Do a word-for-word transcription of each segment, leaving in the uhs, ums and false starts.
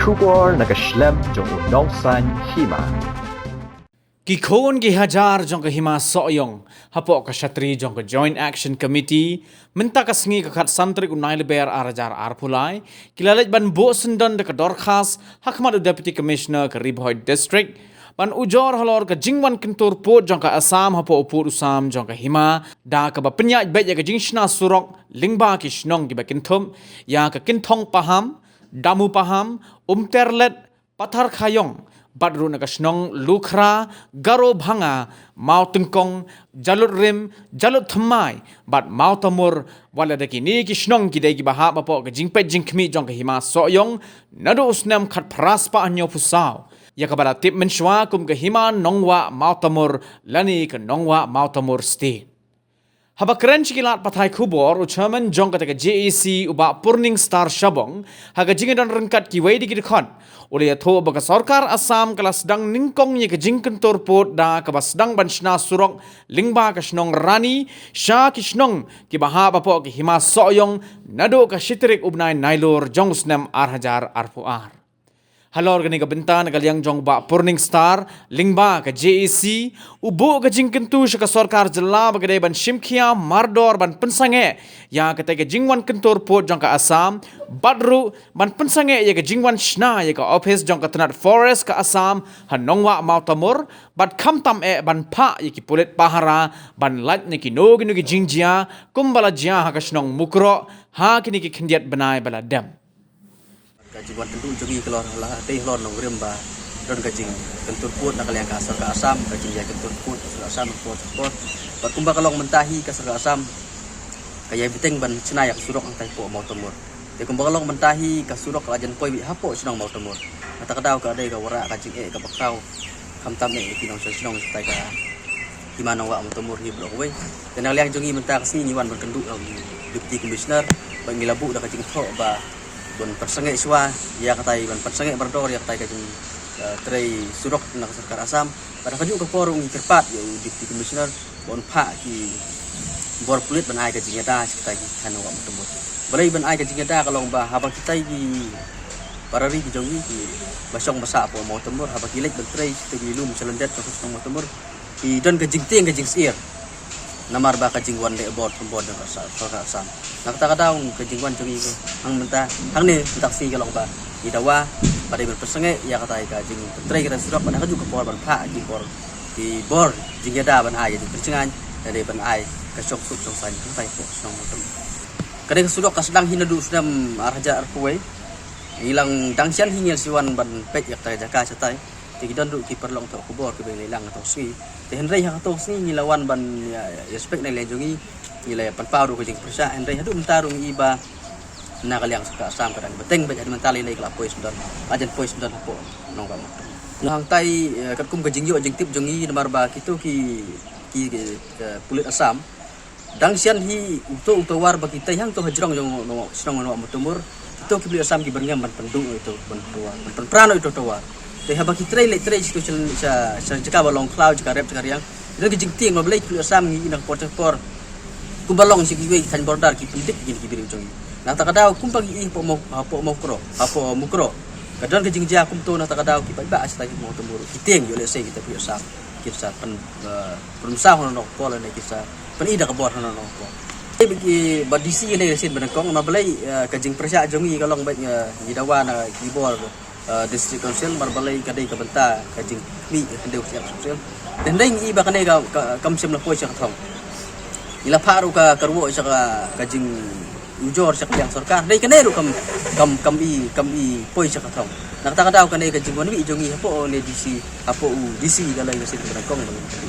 Khubor na ka shlem jong u nongsan hima. Ki khun ki hajar jong ka hima Sohiong hapoh ka shatri jong ka Joint Action Committee mynta ka sngi ka khatsan tarik u Nailaber ar hajar arphew lai ki la leit ban buh syndon da ka dorkhas ha khmat u Deputy Commissioner ka Ri Bhoi District ban ujor halor ka jingwan kyntur pud jong ka Assam hapoh u pud u sam jong ka hima da kaba pynïaid beit ïa ka jingshna surok lyngba ki shnong kiba kynthup ïa ka Kynthong Paham, Damu Paham, Umterlet, Pathar Khayong, bad ruh na ka shnong Lukhra, Garo Bhanga, Mawtyngkong, Jalutrim, Jalutthymmai, bad Mawtamur, wat la da kine ki shnong ki dei kiba hap hapoh ka jingpeit jingkhmih jong ka hima Sohiong naduh u snem khatphra spah hynñiewphew saw, ïa kaba la tip mynshuwa kum ka hima Nongwah Mawtamur lane ka Nongwah Mawtamur State. Haba kren sha ki lad pathai khubor, u chairman jong kata ka J A C u Bah Purning Star Shabong, ha ka jingdon ryngkat kiwei de ki dkhot, u la ïathuh ba ka sorkar Assam ka la sdang nyngkong ïa ka jingkyntur pud da kaba sdang ban shna surok lyngba ka shnong Rani sha ki shnong kiba hap hapoh ka hima Sohiong naduh ka shi tarik u bnai Nailur jong u snem ar hajar arphew ar. Halor kane ka bynta na ka liang jong u Bah Purning Star lyngba ka J A C u buh ka jingkyntu sha ka sorkar jylla ba ka dei ban shim khia mardor ban pynsangeh ïa kata ka jingwan kyntur pud jong ka Assam bad ruh ban pynsangeh ïa ka jingwan shna ïa ka ophis jong ka tnat Forest ka Assam ha Nongwah Mawtamur bad khamtam eh ban phah ïa ki pulit pahara ban lait na kino kino ki jingjia kumba la jia ha ka shnong Mukroh ha kine ki khyndiat bnai ba la dep. Ka jingwan kyntu jong ngi ka long la dei halor nongrim ba don ka jingkyntur pud na ka liang ka sorkar Assam, ka jingïakyntur pud ka sorkar Assam, ka por ka por. Bad kumba ka long mynta hi ka sorkar Assam ka ïai bteng ban shna ïa ka surok hangtai hapoh Mawtamur. Te kumba ka long mynta hi ka surok ka la jan poi beit hapoh shnong Mawtamur. Kata ka daw ka dei ka wanrah ka jingeh kaba khraw khamtam eh ïa ki nongshong shnong shatai ka hima Nongwah Mawtamur hi baroh kawei. Te na ka liang jong ngi mynta ka sngi ngi wan ban kynduh ïa u Deputy Commissioner bad ngi la buh da ka jingthoh ba ban pynsangeh shuwa ïa katai, ban pynsangeh mardor ïa katai ka jing, eh, trei surok na ka sorkar Assam. Bad ha kajuh ka por ruh ngi kyrpad ïa u Deputy Commissioner ba un phah ki bor pulit ban ai ka jingïada sha katai ki hima Nongwah Mawtamur. Balei ban ai ka jingïada ka long ba haba kitai ki para ri ki jong ngi kiba shong ba sah hapoh Mawtamur, haba ki leit ban trei sha ki lum sha lyndet jong ka shnong Mawtamur, ki don ka jingtieng ka jingsyier namar ba ka jingwan leh bor thombor jong ka sa-, sorkar Assam. Na kata ka daw ka jingwan jong ngi hangmynta, hangne mynta ka sngi ka long ba ngi dawa ba dei ban pynsangeh ïa katai ka jingtrei katai surok bad ha kajuh ka por ban phah ki bor, ki bor jingïada ban ai ïa ki pynshngaiñ, dei ban ai ka shongsuk shongsaiñ katai hapoh shnong Mawtamur. Ka dei ka surok ka sdang hi naduh snem ar hajar arphew wei. Ngi la dang shen hi ngi la shu wan ban peit ïa katai ka jaka shatai. Te ki don ruh ki paralok thoh khubor kiba ïaleh lang kato ka sngi. Te hynrei ha kato ka sngi ngi la wan ban ïa, ïa, ïa spek na liang jong ngi, ngi la pynpaw ruh ka jingpyrshah, hynrei haduh mynta ruh ngi i ba na ka liang sorkar Assam ka dang bteng beit, haduh mynta lei lei ka la poi syndon, la jan poi syndon hapoh Nongwah Mawtamur. Na hangtai, eh, katkum ka jingïoh jingtip jong ngi namar ba kito ki, ki, eh, pulit Assam dang shen hi uto uto war ba ki tei hangto hajrong jong Nongwah, shnong Nongwah Mawtamur. Kito ki pulit Assam ki byrngem ban pynduh ito ban pynduh, ban pynpra ito uto war. Te haba ki trei leit trei sha, sha, sha jaka ba long khlaw, jaka rep, jaka riang, don ki jingtieng ba balei ki pulit Assam ngi i na ka por sha ka por. Kumba long sha kiwei ki thaiñ border ki pyndik ïa ki briew jong ngi. Na kata ka daw kumba ngi i hapoh Mawk-, hapoh Mawkroh, hapoh Mukroh, ka don ka jingjia kumto, na kata ka daw ki paidbah shatai ki Mawtamur ki tieng ïoh lehse kita ki pulit Assam kin sa pyn, eh, pynmsaw hano hano ka por lane kin sa pyni da ka bor hano hano ka por. Te ba ki, ba D C ne ka sien ba nyngkong, namar balei, eh, ka jingpyrshah jong ngi ka long ba, eh, ngi dawa na ki bor, eh, District Council, namar balei ka dei ka bynta ka jingmih ka khyndew ka shyiap ka sawsyiap. Te hynrei ngi i ba kane ka, ka, kam shym la poi sha ka thong. Ngi la phah ruh ka, ka rwoh sha ka, ka jingujor sha ka liang sorkar. Hynrei kane ruh kam, kam, kam i, kam i poi sha ka thong. Na kata ka daw kane ka jingwan mih jong ngi hapoh u D C, hapoh u D C ka long ka sien ka nyngkong ba ngi.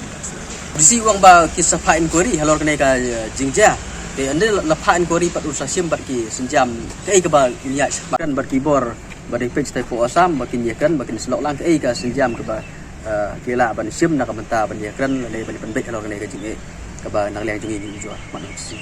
D C u ong ba kin sa phah inquiry halor kane ka, eh, jingjia. Te ynda la, la phah inquiry pat un sa shim bad ki sienjam kaei kaba kin ïaid shakhmat bad ki bor ba dei peit shatai hapoh Assam ba kin ïakren, ba kin sa lok lang kaei ka sienjam kaba, eh, ki lah ban shim na ka bynta ban ïakren lane ban pynbeit halor kane ka jingeh kaba na ka liang jong ngi ngi ujor. Mano si.